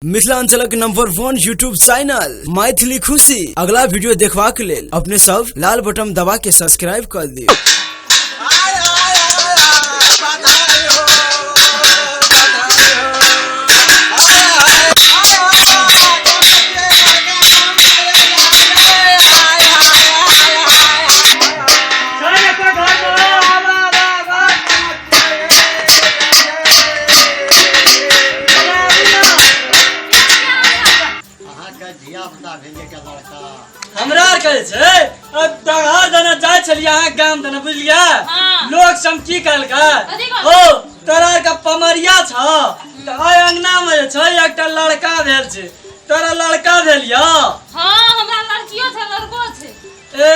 मिथिलांचलक number 1 YouTube channel Maithili खुशी अगला वीडियो देखबाक लेल अपने सब लाल बटन दबा के सब्सक्राइब कर दियो। अहाँके धिया पुता भेल एकटा लड़का। हमरा आर कहै छै डगहर दने जाइ छलियै अहाँ गाम दने, बुझलियै? हाँ। लोक सब की कहलकै? कथी कहलकै? ओ तोरा आर के पमरिया छ तऽ एहि अंगना मे जे छै एकटा लड़का भेल छै, तोरा लड़का भेल यऽ? हाँ, हमरा लड़कियो छै लड़को छै। ए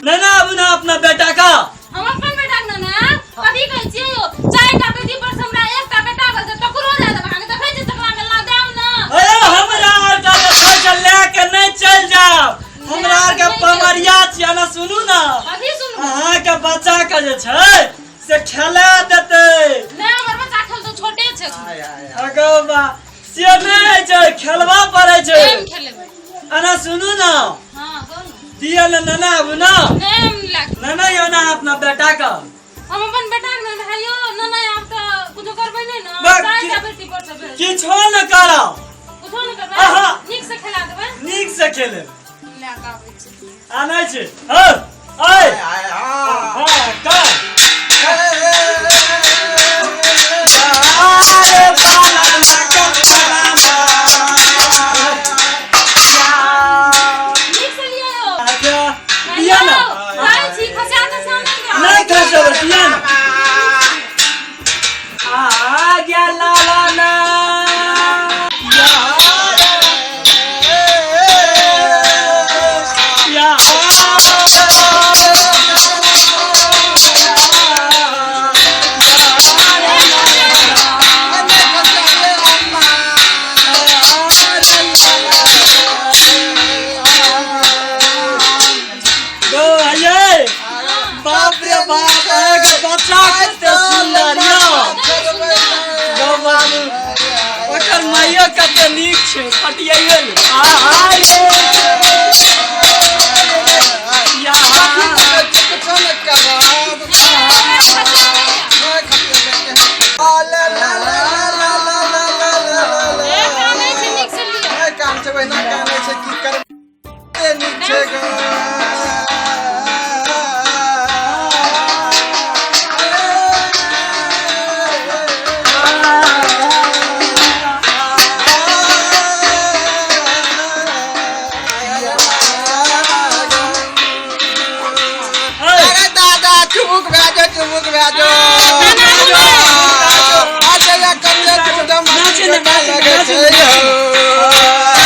नहि ने आबू ने अपना बेटा का। हम अपन बेटा के ने कथी कहै छियै यौ, चारिटा बेटी पर से हमरा एकटा बेटा भेल छै, तकरो दए देबै। अहाँके देखै छियै तकरा मे ला देब ने। अरे हमरा आर के जे छै से लए के नहि चलि जायब, हमरा आर के पमरिया छियै ने। सुनू ने। कथी सुनू? अहाँके बच्चा के जे छै से खेला देतै। नहि, हमर बच्चा खेलतौ, छोटे छै। अगो बा, से नहि होइ छै, खेलबा पड़ै छै। गेम खेलेबै। अना सुनू ने। हाँ, कहू ने। दिया ले नना आबू ना। नहि, हम लए के- नना यौ ना अपना बेटा का। हम अपन बेटा के ने भाइयो नना आब तऽ कुछो करबै नहि ने। बा- चारिटा बेटी पर से भेल। किछो न करब। कुछो नहि करबै। आहा। नीक से खेला देबै। नीक से खेले। लए कऽ आबै छी। आनै छै। हँ आय हाँ का नीक से लिअ यौ। अच्छा दिया ना। जाइ छी, खसा तसा नहि देब। नहीं खसब, दिया ना। आ गया लाला ना। या गो ये बाप रे बाप, अहाँके बच्चा कते सुन्दर यौ। गौ बाबू, ओकर माइयो कते नीक छै, पटियाइयो ने। आ आ रे या। ए, कानै छै, नीक से लिअ। काम छै, ओहिना कानै छै, की करबै, नीक छै ग। अरे दादा, चुमुक भए जो, चुमुक भए जो। अच्छा या कते दूध नाचे ने, नाचे ने, लगै छै नाचे ने। यौ।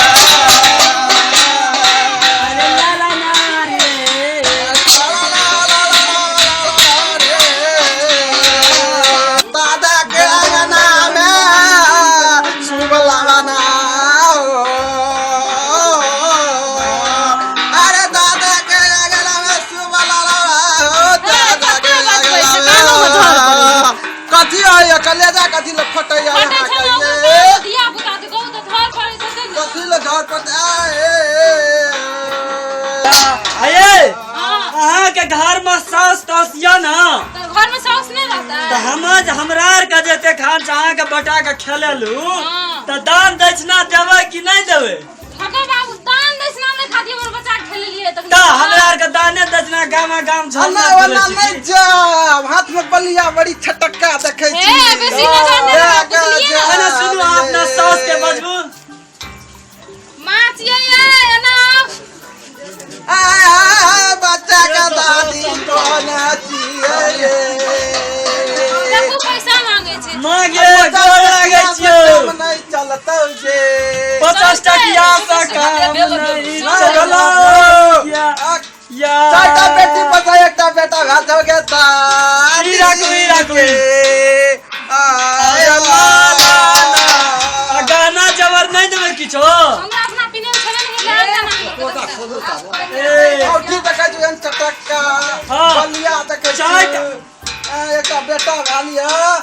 अरे लाला ना रे। दादा के अंगना में सुबला बनाओ। अरे दादा के अंगना में सुबला बनाओ। दादा के कते बजबै छै, अंगना कानो में धर में कथी होइए कलेजा, कथी ले फटैया फटै छै ने अहाँके ओकर ये? धिया पुता के गौ तऽ धर पड़ै छै ते ने। कथी ले घर पर आए? आये। हाँ। अहाँके घर में सास तास यऽ ने? तऽ घर में साउस नहि रहतै? तऽ हम हमरा आर के जते खान छै अहाँके बेटा के खेलेलू। हाँ। तऽ दान दक्षिणा देबै कि नहि देबै? हगो बाबू, दान दक्षिणा नहि खातिर हमर बच्चा के खेलेलियै तखन। तऽ हमरा आर के दाने दक्षिणा गामा गाम ओना झोला ओना नहि जाब, हाथ में बलिया बड़ी छटक्का देखै छी। हे, बेसी नजर नहि लगाउ, बुझलियै ने? एना सुनू, अपना सास के बजबू। माँ छियै यै, एना आउ। आय आय, बच्चा के दादी कोन छियै? देखू, पैसा मांगे छै। माँ गे, गोर लागै छियौ। नहि चलतौ जे 50 टकिया सँ काम नहि चलौ या या। चारिटा बेटी पता एकटा बेटा भए जाओ गे दादी। ई राखू, ई राखू। के। आय ला ला ला। आ गाना जबर नहि देबै किछो? हमरा अपना पिने छलै ने, गाना मांगे। ए औठी देखै छी एहन चटक्का। हाँ। बलिया देखै छी। चारिटा। आ, एकटा बेटा भेल यऽ।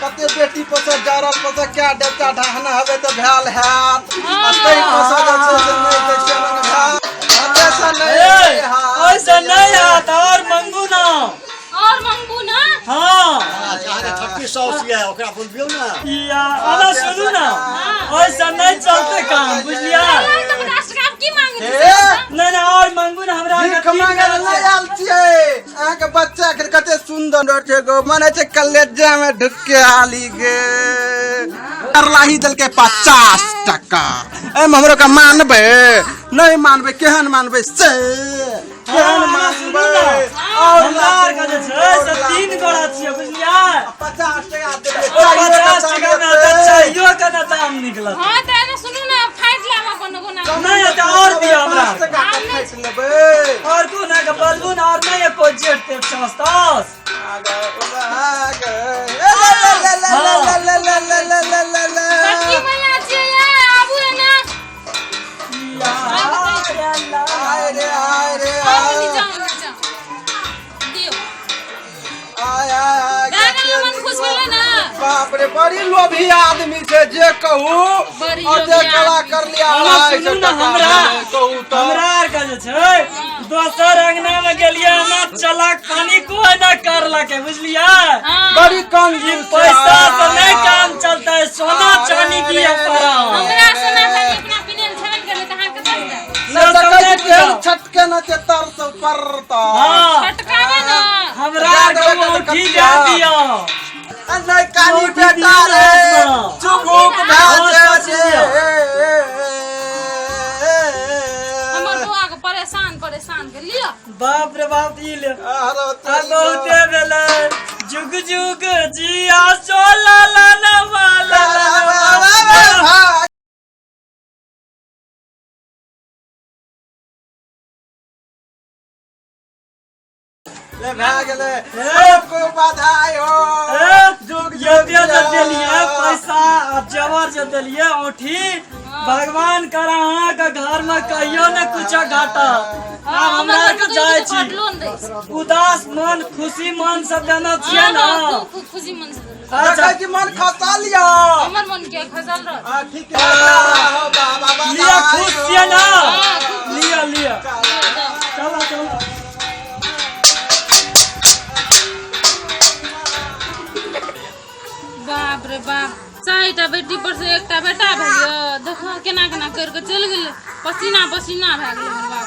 कते बेटी पोसऽ जरल पोसऽ क्या देवता ढहना हवे तऽ भेल हैत आ तै पोसऽ जे छै से नहि दै छै एना भेल एतऽसँ नहि ए, हैत। ओहिसँ नहि हैत और मंगू ना। और मंगू ना। हाँ। अहाँके छोटकी साउस यऽ, ओकरा बोलबियौ ने। या अना सुनू ना, ओहिसँ नहि चलते काम, बुझलियै? अल्लाह तऽ 50 टका की मांगे हे, नहि नहि, और मंगू ना हमरा। भीख मांगे लए नहि आयल छियै। अहाँके बच्चा के कते सुन्दर छै गो, मने छै कलेजा में ढुके आली गे। करलाही देलकै 50 टका। एहिमे हमरो के मानबै नहि मानबै, केहन मानबै से केहन हाँ, मानबै? और हमरा आरके जे छै से 3 गोड़ा छियै, बुझलियै? 50 टका देबै। ओ 50 टका मे तऽ चाहियो के ने दाम निकलत। हाँ तऽ एना सुनू ना, फाटि लाब अपन कोना। नहि तऽ और दिअ हमरा। 5 टका के फाटि लेबै। और कोना के बलबू ने, और नहि कोइ जेठ तेठ सस्तास। आगे, आगे। ए, ले, ले, ले, ले, ले, ले, ले, ले, ले, ले, ले। छोटकी मैया छियै ये, आबू एना। आय रे, आय रे, आबू आय। नीचा, नीचा दियौ। आय, आय, आय। भए गेलै, मन खुश भेलै ने? बाप रे, बड़ी लोभी आदमी छै जे कहू। बड़ी अते लोभी कला आदमी। कर लिया। अहाँ 250 सुनू ने, टका हमरा भेलै, कहू तऽ। हमरा आर के जे छै दोसर अंगना में गेलियै, एना चलाक पानी कोई ना करलकै, बुझलियै? हाँ। बड़ी कंजूस पैसा से नहीं काम चलता है, सोना चांदी दिया पड़ा। हमरा सोना चांदी अपना पिने लए छेबे ने करै तऽ अहाँ कतऽ से देब? नहि देखै छी केहन छटके न छै तर से ऊपर तऽ। हाँ। छटकाबै ने। हमरा आर के औंठी दे दियौ। आ नहि कानी औंठी बेटा दियौ रे, हाथमे। चुबुक भए हाँ, जाइ सच छै। दियौ। हमर बौआ के परेशान परेशान के लिअ। बाप रे बाप, ई ले। आरो आ बहुते भेलै। जुग जुग जिया सोला ला ला ला ला ला ला। ले भए गेलै, सबको बधाई हो। ए, जुग ये जुग जे देलियै जिया। पैसा आ जेवर जे देलियै औंठी, भगवान कर अहाँके घर में कहियो ने कुछ घाटा। हाँ, आब हमरा हमर आरके घरमे जाइ कहियो छी। घटलो नहि दै छै। उदास मन खुशी मन से देने छियै हाँ, ने? हाँ, खूब खूब खुशी मन से देलहुँ। अच्छा। देखै छी मन खसल यऽ। हमर मन के खसल रहत? हाँ, ठीक है। बाबा, लिअ, खुश छियै ने? हाँ, खूब। लिअ लिअ। लिअ, दऽ। चलो चलो। बाप रे बाप, 4टा बेटी पर से एकटा बेटा भेल यऽ। देखो केना केना करि कऽ चलि गेलै, पसीना पसीना भए गेलै हमर बाप।